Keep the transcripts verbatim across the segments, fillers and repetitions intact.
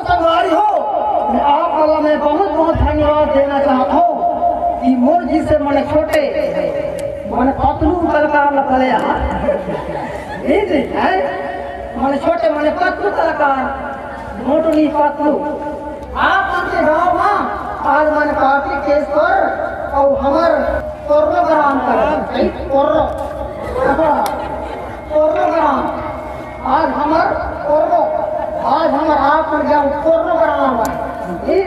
संगवारी हो, मैं आप वाला मैं बहुत बहुत धन्यवाद देना चाहता हूँ कि मोर जी से मने छोटे, मने पतलू कलाकार ला पले हा। ये जी है, मने छोटे मने पतलू कलाकार, मोटू नहीं पतलू। आप उनके गाँव में आज मने पार्टी केस पर और हमर प्रोग्राम कर, प्रोग्राम। आज हमर कोर्रो, आज हमर आप मन के कोर्रो कराना है। ई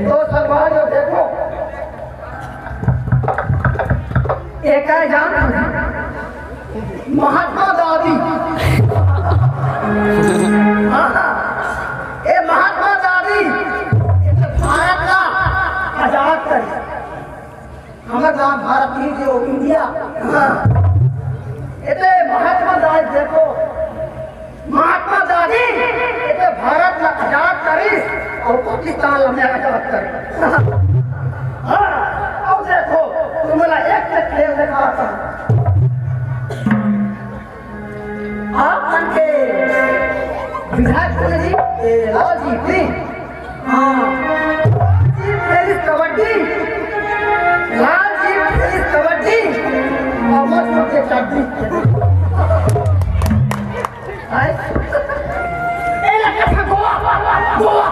तो सरकार जो देखो, एक है जान महात्मा दादी। हाँ, हाँ। ए महात्मा दादी, भारत का आजाद कर हमर नाम भारत नहीं जो इंडिया। हाँ। एते महात्मा दास देखो, महात्मा दादी एते भारत ला आजाद करिस और पाकिस्तान ला मैं आजाद करिस। हाँ, अब देखो, तुम्हारा एक से खेल दिखाता हूँ। आप मन के विधायक कौन है जी? ए, लाल जी, प्लीज। हाँ। लाल जी, प्लीज कबड्डी। लाल जी, प्लीज कबड्डी। और मत मुझे चड्डी। हाय। ए, लड़का था, गोवा, गोवा।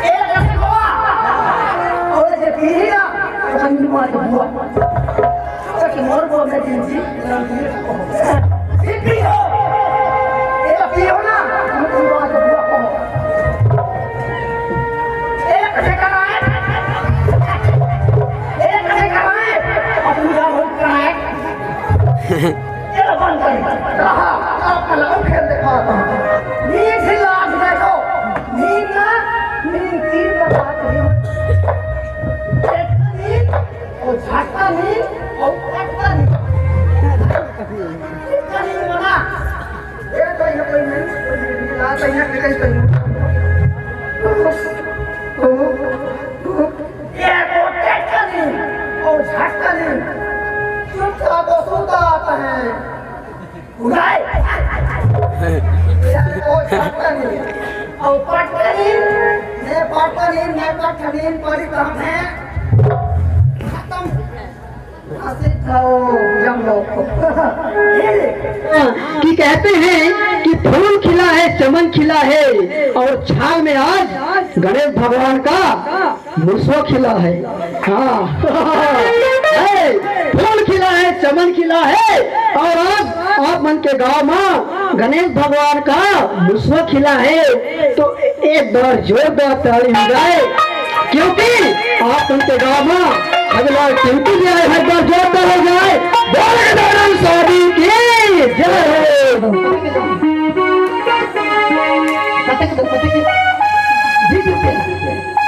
ए, लड़का था, गोवा। और ये पीढ़ी ना, अपन की माँ तो बुआ। अच्छा, मोर बोल दे जी। सिद्धि हो। ये तो पियो ना। हम तुम बात हुआ हो। एक से कराए। एक से कराए। अपनी बात हो कराए। ये तो बंद कर। रहा। आपका लहू खेल दिखाता हूँ। नींद ही लाज देखो। नींद ना, नींद तीन का बात नहीं। एक नींद और झटका नींद और पटका नींद। पटका नींद बना। ये तो ये कोई नहीं, कोई नहीं, ला तो ये कहीं तो नहीं। ये तो पटका नींद और झटका नींद। चुपचाप तो सोता आता है। उड़ाए। ओ पटकनी, मैं पटकनी, मैं पटकनी, परी कहाँ है? खत्म। हंसी खाओ, यम लोग। कि कहते हैं कि फूल खिला है, चमन खिला है, और छाल में आज गणेश भगवान का मुसवा खिला है। हाँ। है, फूल खिला है, चमन खिला है, और आज आप मन के गांव में गणेश भगवान का मुसवा खिला है, तो एक बार जोरदार ताली हो जाए, क्योंकि आप मन के गांव में अगला टिंकू भी आए, हर बार जोरदार हो जाए। बोल गजानन स्वामी की जय हो। पटक दो, पटक दो। बीस रुपया।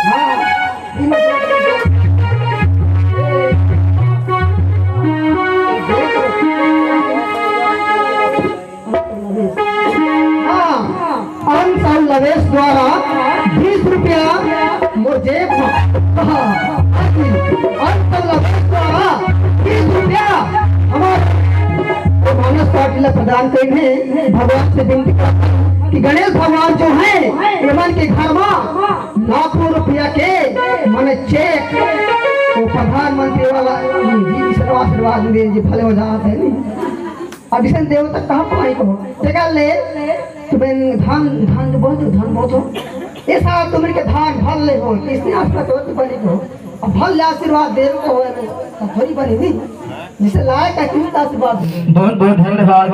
हाँ। हाँ, अंत और लवेश द्वारा बीस रुपया मोर जेब में। हाँ, अंत और लवेश द्वारा बीस रुपया हमारे मानस पाटिल ला प्रदान करिन हे। भगवान से विनती करता हूँ कि गणेश भगवान जो है, ये मन के घर में लाखों रुपया के मने चेक, वो प्रधानमंत्री वाला जी, ईश्वर आशीर्वाद दे जी, भले हो जात है नहीं। अब इसे देव तक कहाँ पाई को? तेकर ले, तुम्हें धान, धान तो बहुत हो, धान बहुत हो। ये साल तुमरे के धान भल ले हो, किसने आशीर्वाद तो बने को? अब भल ले आशीर्वाद दे को हो, तो थोड़ी बनी नहीं। जिसे लायक है, किसने आशीर्वाद दे? बहुत बहुत धन्यवाद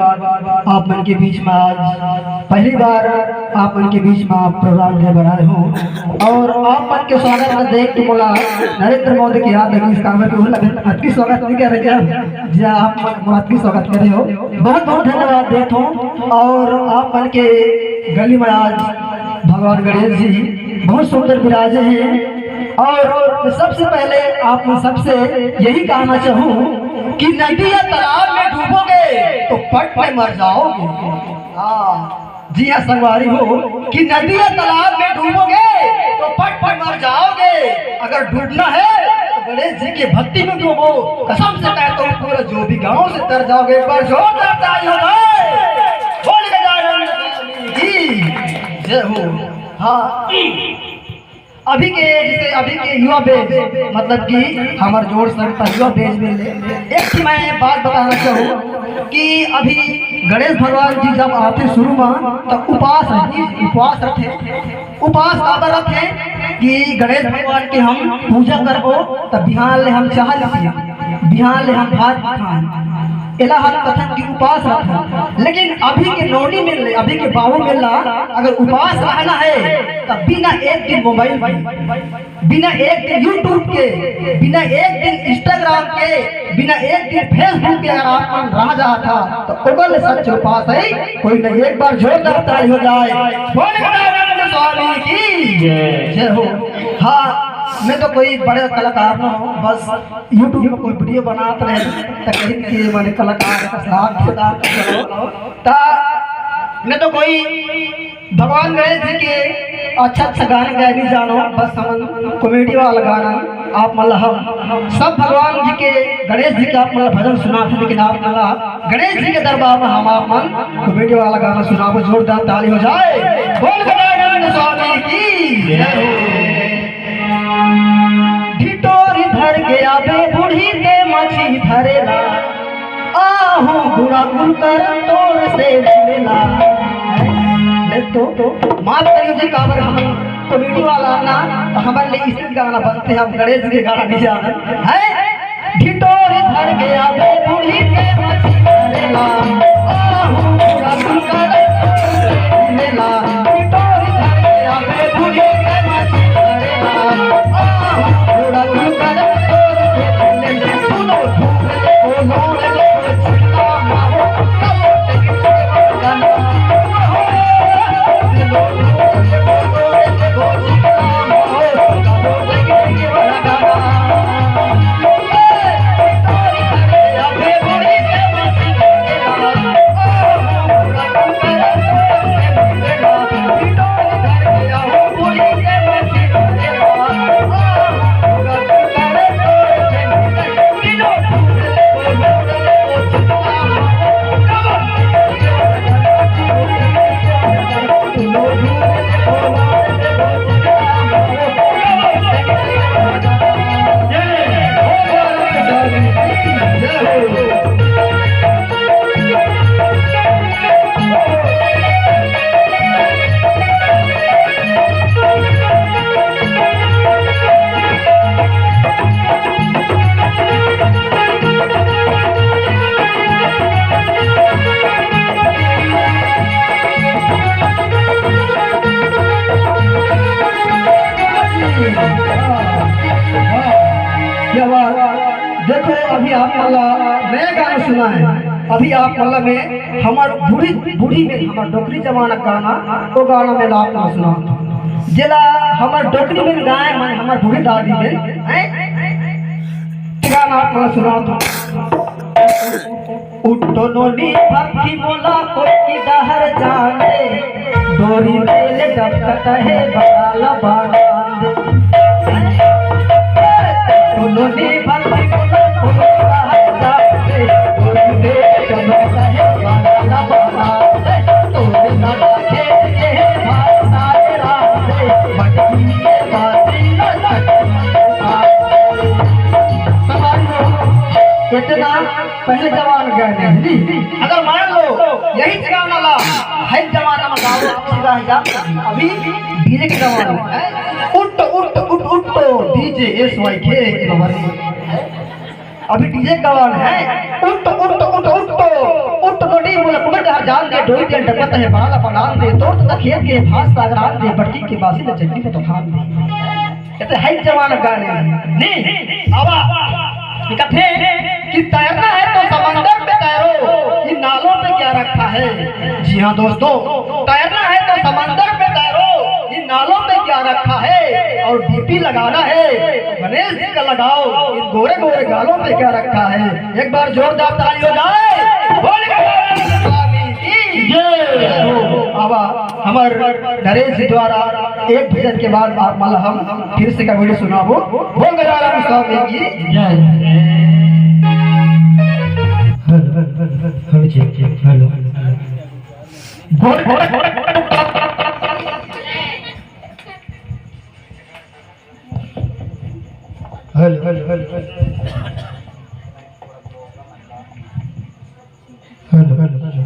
आप मन के बीच में आज पहली बार आप मन के बीच में आप प्रोग्राम ले बनाए हो और आप मन के स्वागत में देख के मोला नरेंद्र मोदी की याद लगी, इस काबर के वो लगे, अतकी स्वागत नहीं कर रहे क्या? जी, आप मन अतकी स्वागत करे हो, बहुत बहुत धन्यवाद देत हो। और आप मन के गली में आज भगवान गणेश जी बहुत सुंदर विराजे हैं। और सबसे पहले आप सबसे यही कहना चाहूँ कि नदी या तालाब में डूबोगे तो पट में मर जाओगे। हाँ, जी हाँ संगवारी हो, कि नदी या तालाब में डूबोगे तो पट में मर जाओगे। अगर डूबना है तो गणेश जी की भक्ति में डूबो। कसम से कहता हूँ, पूरा जो भी गांव से तर जाओगे। एक बार जोरदार ताली हो जाए। बोल गजानन। जय हो। हाँ, अभी के, जैसे अभी के युवा बैच, मतलब कि हमर जोर संग युवा बैच में ले, एक ठे मैं बात बताना चाहूँ कि अभी गणेश भगवान जी जब आथे शुरू में, तो उपास रहिथे, उपास रहिथे। उपास काबर रहिथे कि गणेश भगवान के हम पूजा करबो, तब बिहान ले हम चाह लेथन, बिहान ले हम भात खान, एला हम कथन कि उपास रखन। लेकिन अभी के नोनी मन ले, अभी के बाबू मन ला अगर उपास रहना है, तब बिना एक दिन मोबाइल के, बिना एक दिन YouTube के, बिना एक दिन Instagram के, बिना एक दिन Facebook के अगर आप मन रह जात हा, तो ओकर ले सच्चे उपास है कोई नहीं। एक बार जोरदार ताली हो जाए। बोल गजानन स्वामी की जय। जय हो। हाँ, मैं तो कोई बड़े कलाकार ना हूँ, बस YouTube में कोई वीडियो बनात रहे, तो कहीं के माने कलाकार का साथ, साथ करो। ता मैं तो कोई भगवान गणेश जी के अच्छा अच्छा गाना गाए नहीं जानो, बस हमन कॉमेडी वाला गाना आप मन ला, हम सब भगवान जी के, गणेश जी के आप मन ला भजन सुनाथे, लेकिन आप मन ला गणेश जी के दरबार में हम आप मन कॉमेडी वाला गाना सुनाबो। जोरदार ताली हो जाए। बोल गजानन स्वामी की जय हो। ढिटोरी धर के आबे बूढ़ी ते मछी धरेला, आहू गुड़ा गुड़ कर तोर से मिलेला। ले तो, तो माफ करियो जी, काबर हम कॉमेडी वाला ना, तो हमर ले इसी गाना बनथे, हम गणेश जी के गाना नहीं जानन है। ढिटोरी धर के आबे बूढ़ी ते मछी धरेला, आहू गुड़ा गुड़ कर तोर से मिलेला। ढिटोरी धर के आबे बूढ़ी ते मछी धरेला, आहू गुड़ा गुड़ कर तोर से मिलेला। क्या बात। देखो, अभी आप मन ला नया गाना सुना है, अभी आप मन ला में हमर बूढ़ी, बूढ़ी में हमर डोकरी जमाना गाना, वो गाना में ला आप मन ला सुना, जेला हमर डोकरी में गाए मन, हमर बूढ़ी दादी में, हैं? गाना आप मन ला सुना। उठो नोनी भक्ति मोला कोई डहर जाने, डोरी तेल डबकत हे बड़ा लबान दे। उठो नोनी भक्ति मोला कोई डहर जाने, डोरी तेल डबकत हे बड़ा लबान दे। तोरे नाना खेत के हे भाई सारे राम दे, मटकी के बाती ना चटकी। इतना पहले जमाना गए नहीं। अगर मान लो यही जमाना ला, है जमाना में गाओ, आप सीधा है जा, अभी डीजे के जमाना है। उठ, उठ, उठ, उठ, डीजे एस वाई के एक नंबर। अभी डीजे का जमाना है। उठ, उठ, उठ, उठ, उठ, तो नहीं बोला, कुबेर हर जान दे, डोई दे, डकत है, बड़ा ला बना दे, तोर तो खेत के भास सागरान दे, बटकी के बासी में चटनी को तो खान दे। ये तो है जमाना गाने। नहीं, आवा। ये कहते हैं कि तैरना है तो समंदर पे तैरो, इन नालों पे क्या रखा है? जी हाँ दोस्तों, तैरना है तो समंदर पे तैरो, इन नालों पे क्या रखा है? और डीपी लगाना है तो गणेश जी का लगाओ, इन गोरे गोरे गालों पे क्या रखा है? एक बार जोरदार ताली हो जाए। बोल गजानन स्वामी की जय। आवा। हमर नरेश जी द्वारा एक भजन के बाद आप मन ला हम फिर से कबीर सुनाबो। बोल गजानन स्वामी की जय। Hello, hello, hello, check, check, hello. बोल, बोल, बोल, बोल। Hello, hello, hello, hello. Hello, hello, hello,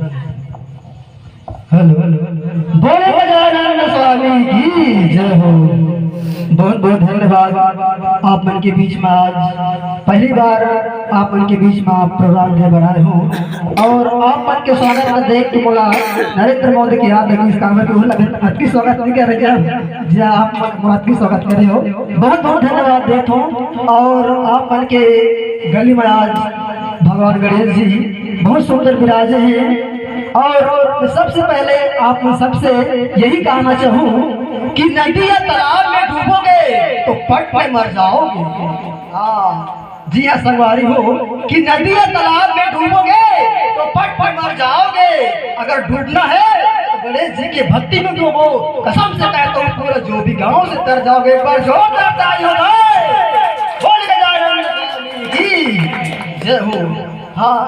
hello, hello. बोले गजानन स्वामी की जय हो। बहुत बहुत धन्यवाद आप मन के बीच में आज पहली बार आप मन के बीच में आप प्रोग्राम ले बनाए हो और आप मन के स्वागत में देख के मोला नरेंद्र मोदी की याद लगी। इस काम में अतकी स्वागत नहीं कर रहे क्या? जी हाँ, आप मन अतकी स्वागत करे हो, बहुत बहुत धन्यवाद देत हो। और आप मन के गली में आज भगवान गणेश जी बहुत सुंदर विराजे हैं। और सबसे पहले आप सबसे यही कहना चाहूँ कि नदी या तालाब में डूबोगे तो पट में मर जाओगे। हाँ, जी हाँ संगवारी हो, कि नदी या तालाब में डूबोगे तो पट में मर जाओगे। अगर डूबना है तो गणेश जी की भक्ति में डूबो। कसम से कहता हूँ, पूरा जो भी गांव से तर जाओगे। एक बार जोरदार ताली हो जाए, बोल गजानन स्वामी की जय हो। हाँ,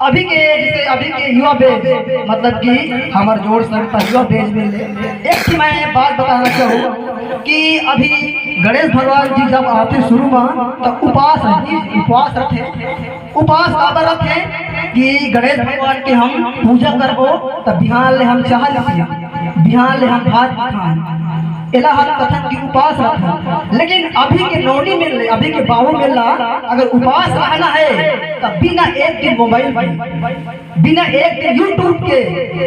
अभी के, जैसे अभी के युवा बैच, मतलब कि हमर जोर संग युवा बैच में ले, एक ठे मैं बात बताना चाहूँ कि अभी गणेश भगवान जी जब आथे शुरू में, तो उपास रही, उपास रखे। उपास काबर रखे कि गणेश भगवान के हम पूजा करबो, तब बिहान ले हम चाह लेते, बिहान ले हम भात खान, एला हम कथन की उपास रखन। लेकिन अभी के नौनी में ले, अभी के बाबू में ला, अगर उपास रहना है, तब बिना एक दिन मोबाइल के, बिना एक दिन YouTube के,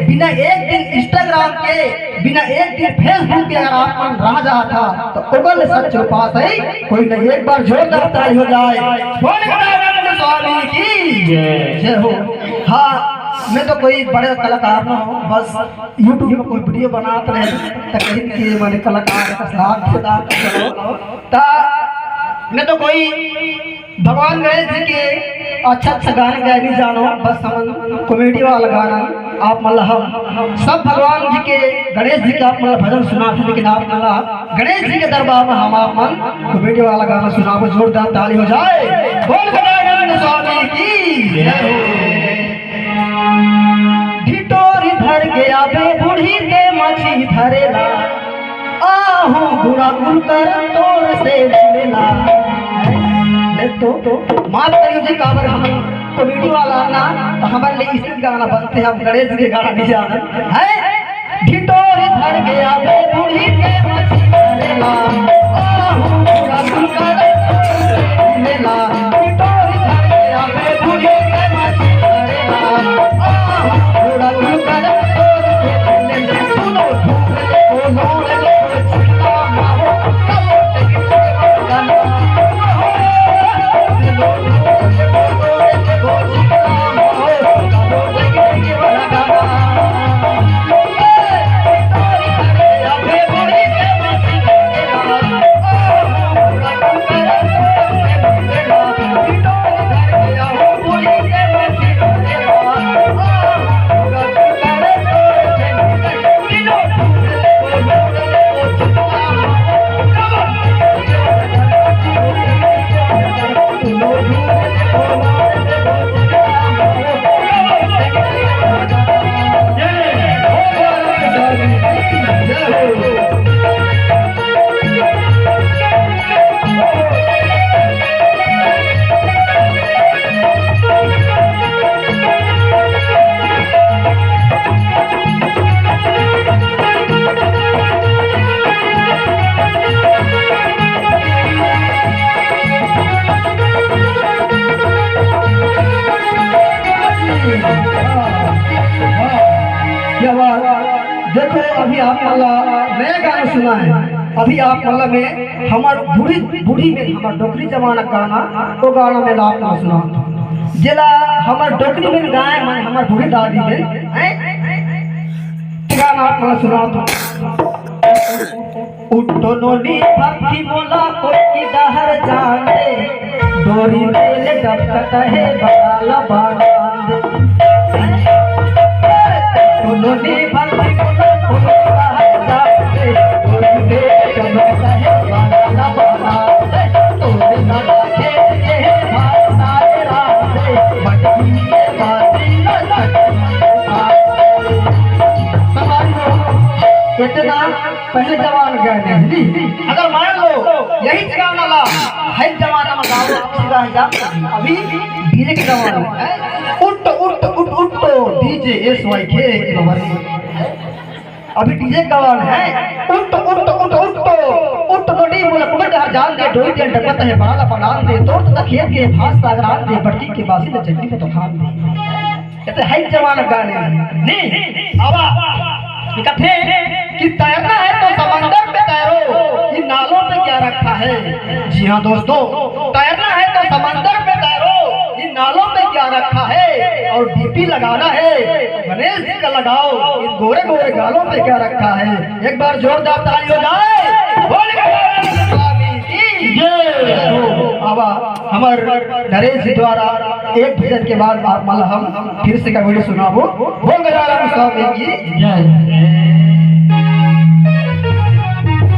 बिना एक दिन Instagram के, बिना एक दिन Facebook के अगर आप मन रह जाता, तो ओकर ले सच्चे उपास है कोई नहीं। एक बार जोरदार ताली हो जाए, बोल गजानन स्वामी की जय हो। हाँ, मैं तो कोई बड़े कलाकार ना हूँ, बस YouTube में कोई वीडियो बनात रहे तो कहीं के मैंने कलाकार का साथ, साथ करो। ता मैं तो कोई भगवान गणेश जी के अच्छा अच्छा गाना गाए नहीं जानो, बस हम कॉमेडी वाला गाना आप मन ला हम सब भगवान जी के, गणेश जी के आप मन ला भजन सुनाते, लेकिन आप मन ला गणेश जी के दरबार में हम आप मन कॉमेडी वाला गाना सुनाबो। जोरदार ताली हो जाए, बोल गजानन स्वामी की जय हो। ढिटोरी धर के आबे बूढ़ी के मछी धरेला, आहू गुड़ा गुलकर तोर से मिलेला। ले तो, तो माफ करियो जी, काबर हम कॉमेडी वाला ना, तो हमारे लिए इसी गाना बनते हैं, हम गणेश के गाना नहीं जाने हैं। ढिटोरी धर के आबे बूढ़ी के मछी धरेला, आहू गुड़ा गुलकर तोर से मिलेला। ढिटोरी धर के आबे बूढ़ी के मछी धरेला, आहू गुड़ा गुलकर क्या बात। देखो, अभी आप मन ला नया गाना सुना है, अभी आप मन ला में हमर बूढ़ी, बूढ़ी में हमर डोकरी जमाना गाना, वो गाना में ला आप मन ला सुना, जेला हमर डोकरी में गाए मन हमर बूढ़ी दादी में, हैं? गाना आप मन ला सुना। उठो नोनी भक्ति मोला कोई की डहर जान दे, डोरी मेले डबकत हे बड़ा लबान दे। उठो नोनी भक्ति मोला कोई की डहर जान दे, डोरी मेले डबकत हे बड़ा लबान दे। तोरे लगा खेत के हे भाई सारे राम दे, भटकी के बाती न सके। इतना पहले जमाना गाने नहीं। अगर मान लो यही गाना ला, है जमाना में गाओ, अच्छी गाना जा, अभी डीजे के जमाना है। उठ, उठ, उठ, उठ, तो डीजे एस वाई के के बराबर। अभी डीजे का जमाना है। उठ, उठ, उठ, उठ, तो उठ, तो डी बोला, कुबड़ का जान दे, डोई के डब्बत है, बड़ा ला पनान दे, तोड़ तो खेत के भास सागर आन दे, बड़की के बासी ले चटनी को तो खान दे। कहते हैं जवान गाने। नहीं, आवा। ये कहते हैं कि तैरना है तो समंदर पे तैरो, इन नालों पे क्या रखा है? जी हाँ दोस्तों, तैरना है तो समंदर पे तैरो, इन नालों पे क्या रखा है? और डीपी लगाना है तो गणेश जी का लगाओ, इन गोरे गोरे गालों पे क्या रखा है? एक बार जोरदार ताली हो जाए। बोल गणेश स्वामी की जय हो। आवा, हमर नरेश जी द्वारा एक भजन के बाद आप मन ला हम फिर से कबीर सुनाबो। बोल गजानन स्वामी की जय।